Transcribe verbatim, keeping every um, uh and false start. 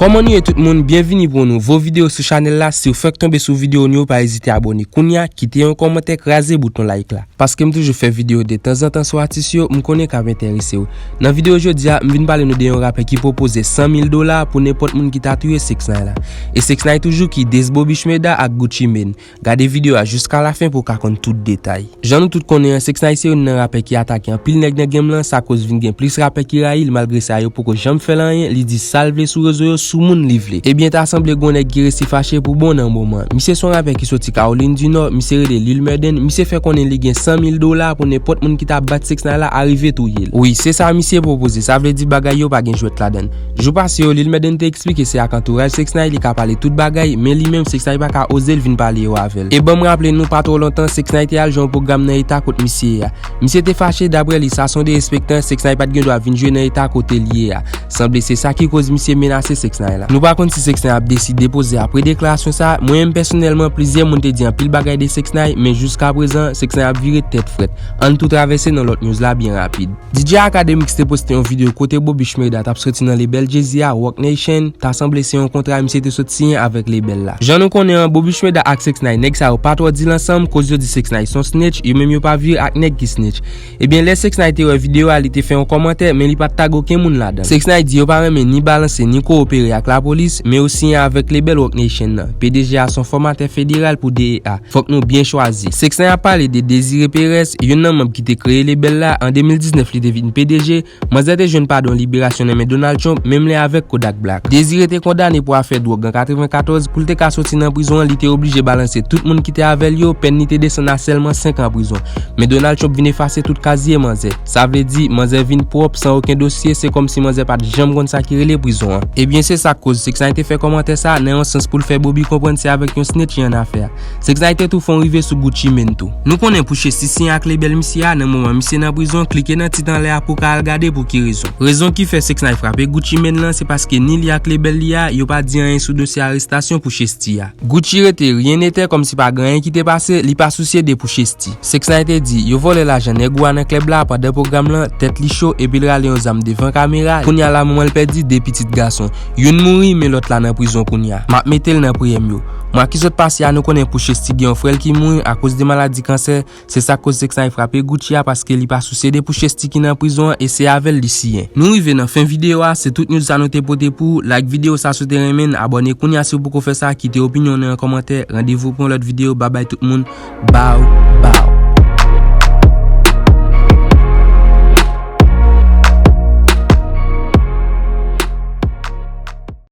Kòman nou ye tout moun? Byenvini pou yon nouvo videyo sou chanèl la. Si w fèk tonbe sou videyo nou yo, pa ezite abòne kounye a, kite yon kòmantè, kraze bouton like la. Paske m toujou fè videyo de tanzantan sou atis yo, m konnen k ap enterese w. Nan videyo jodi a, m vin pale nou de yon rapè ki pwopoze san mil dola pou nenpòt moun ki ta touye Six Nine la. E Six Nine toujou ki diss Bobby Shmurda ak Gucci Mane. Gade videyo a jiska lafen pou w ka konn tout detay. Jan nou tout konnen an, Six Nine se youn nan rapè ki atake anpil nèg nan game lan, sa koz vin gen plis rapè ki rayi l, malgre sa yo poko janm fè l anyen, li di sa l vle sou rezo yo, sou moun li vle. Ebyen, ta sanble gon nèg ki resi fache pou bon nan moman. Misye se yon rapè ki soti Kawolin di Nò, misye rele Lil Murden, misye fè konnen li gen san mil dola pou nenpòt moun ki ta bat Six Nine la arive touye l. Wi, se sa misye pwopoze, sa vle di bagay yo pa gen jwèt ladan l. Jou pase yo, Lil Murden te eksplike se ak antouraj Six Nine li ka pale tout bagay, men li menm Six Nine pa ka oze l vin pale yo avè l. E ban m raple nou, pa twò lontan, Six Nine te al jwe yon pwogram nan eta kot misye ye a. Misye te fache, daprè li, sa se yon derespektan, Six Nine pa t gen dwa vin jwe nan eta kote l ye a. Sanble se sa ki koz misye menase Six Nine la. Nou pa konn si Six Nine ap deside poze apre deklarasyon sa, mwen menm pèsonèlman, plizyè moun te di anpil bagay de Six Nine, men jiska prezan, Six Nine ap vire tèt frèt. Ann tou travèse nan lòt news la byen rapid. D J Akademiks te poste yon videyo kote Bobby Shmurda t ap soti nan lebèl Jay-Z a, Roc Nation, ta sanble se yon kontra misye te sot siyen avèk lebèl la. Jan nou konnen an, Bobby Shmurda ak Six Nine, nèg sa yo pa twò deal ansanm, koz yo di Six Nine se yon snitch, yo menm yo pa vire ak nèg ki snitch. Ebyen, lè Six Nine te wè videyo a, li te fè yon kòmantè, men li pa t tag okenn moun ladan l. Six Nine di yo pa renmen ni balanse, ni kowopere ak lapolis, men yo siyen avèk lebèl Roc Nation nan. P D G a se yon fòmatè federal pou D E A. Fòk nou byen chwazi. Six Nine ap pale de Désiré Pérez, youn nan manm ki te kreye lebèl la. An de mil diznèf, li te vin P D G. Manzè te jwenn padon liberasyon nan men Donald Trump, menm lè avèk Kodak Black. Désiré te kondane pou afè dwòg an katrevenkatòz, pou l te ka soti nan prizon an, li te oblije balanse tout moun ki te avè l yo, pèn li te desann a sèlman senk an prizon. Men Donald Trump vin efase tout kazye manzè. Sa vle di, manzè vin pwòp, san okenn dosye, se kòmsi manzè pa t janm konn sa ki rele prizon an. Ebyen, se sa k koz Six Nine te fè kòmantè sa, nan yon sans pou l fè Bobby konprann se avèk yon snitch li annafè a. Six Nine te tou fè yon rive sou Gucci Mane tou. Nou konnen Pusha T siyen ak lebèl misye a, nan moman misye nan prizon, klike nan tit anlè a pou w ka al gade pou ki rezon. Rezon ki fè Six Nine frape Gucci Mane lan, se paske ni li ak lebèl li a, yo pa di anyen sou dosye arestasyon Pusha T a. Gucci rete ryennetè kòmsi pa gen anyen ki te pase, li pa sousye de Pusha T. Six Nine te di, yo vòlè lajan nèg ou a nan klèb la pandan pwogram lan, tèt li cho, epi l rale yon zam devan kamera, kounye a la manman l pèdi de pitit gason. Youn mouri, men lòt la nan prizon kounye a. M ap mete l nan priyè m yo. Mwa ki sot pase a, nou konnen Pusha T gen yon frè l ki mouri akoz de maladi kansè. Se sa k koz Six Nine frape Gucci a, paske li pa sousye de Pusha T ki nan prizon an e se avè l li siyen. Nou rive nan fen videyo a, se tout news sa nou te pote pou ou. Like videyo sa si w te renmen l, abòne kounye a si w poko fè sa, kite opinyon w nan yon kòmantè. Randevou pou yon lòt videyo, babay tout moun. Bow, bow.